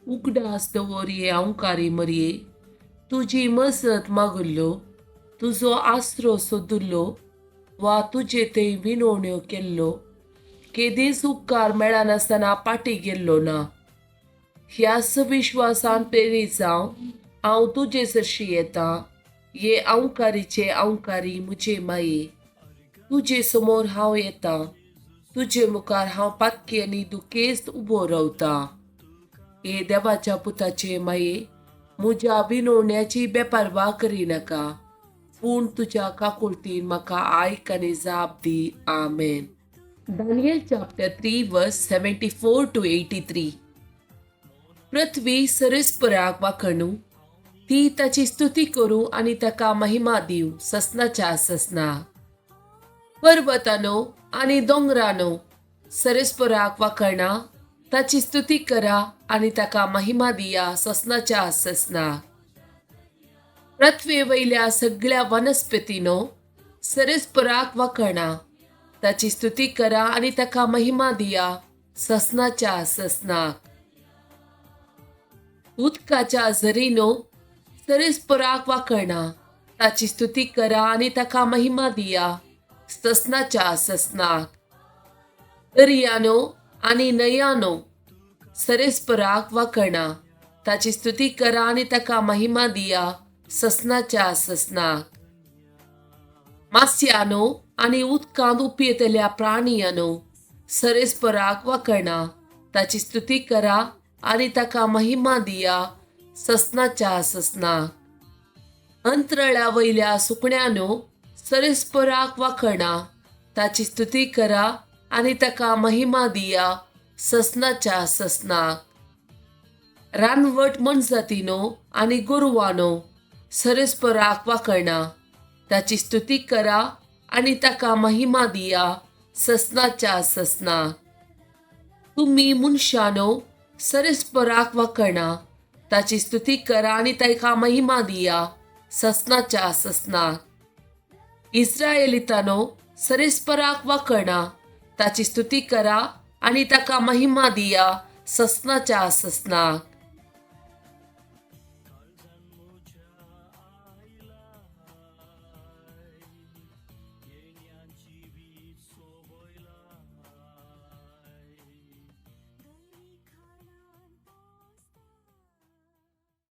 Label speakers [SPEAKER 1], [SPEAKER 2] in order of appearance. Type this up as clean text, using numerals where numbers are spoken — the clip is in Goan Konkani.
[SPEAKER 1] उगडास दवर ये अंकारी मरये, तुजी मजत मागुल्लो, तुजो आसरो सोदुल्लो वा तुजे थंय विनवण्यो केल्लो केदींच उपकार मेळनासतना पाटी गेल्लो ना. ह्याच विश्वासान प्रेरीत जावन हांव तुजे सरशी येता, ये अंकारीचे अंकारी म्हजे माये. तुजे समोर हांव येता, तुजे मुखार हांव पातकी आनी दुखेस्त उबो रावता. हे देवाच्या पुताचे माये, म्हज्या विनवण्याची बेपारवा करिनाका, पूण तुज्या काकुळतीन म्हाका आयक आनी जाप दी. आमेन. Daniel chapter 3 verse 74 to 83. पृथ्वी सरस्पराक वाखणू, ती ताची स्तुती करूं आनी ताका महिमा दिवं ससनाच्या ससना. पर्वतानो आनी दोंगरानो सरस्पराक वाखणा, ताची स्तुती करा आनी ताका महिमा दिया ससनाच्या ससना. पृथ्वे वयल्या सगळ्या वनस्पतीनो सरस्पराक वाखणा, ताची स्तुती करा आनी ताका महिमा दिया ससनाच्या ससनाक. उदकाच्या झरीनो सरस्पराक वाखणा, ताची स्तुती करा आनी ताका महिमा दिया ससनाच्या ससनाक. दर्यानो आनी न्हंयानो सरस्पराक वाखणा, ताची स्तुती करा आनी ताका महिमा दिया ससनाच्या ससनाक. मास्यानो आनी उदकांत उपयेतल्या प्राणियानो सरस्पराक वाखणा, ताची स्तुती करा आनी ताका महिमा दिया ससनाच्या ससनाक. अंतराळा वयल्या सुकण्यानो सरस्पराक वाखणा, ताची स्तुती करा आनी ताका महिमा दिया ससनाच्या ससनाक. रानवट मनजातीनो आनी गोरवानो सरस्पराक वाखणा, ताची स्तुती करा आनी ताका महिमा दिया ससनाच्या ससनाक. तुमी मनशानो सरस्पराक वाखणा, ताची स्तुती करा आनी ताका महिमा दिया ससनाच्या ससनाक. इस्रायलितानो सरस्पराक वाखणा, ताची स्तुती करा आनी ताका महिमा दिया ससनाच्या ससनाक.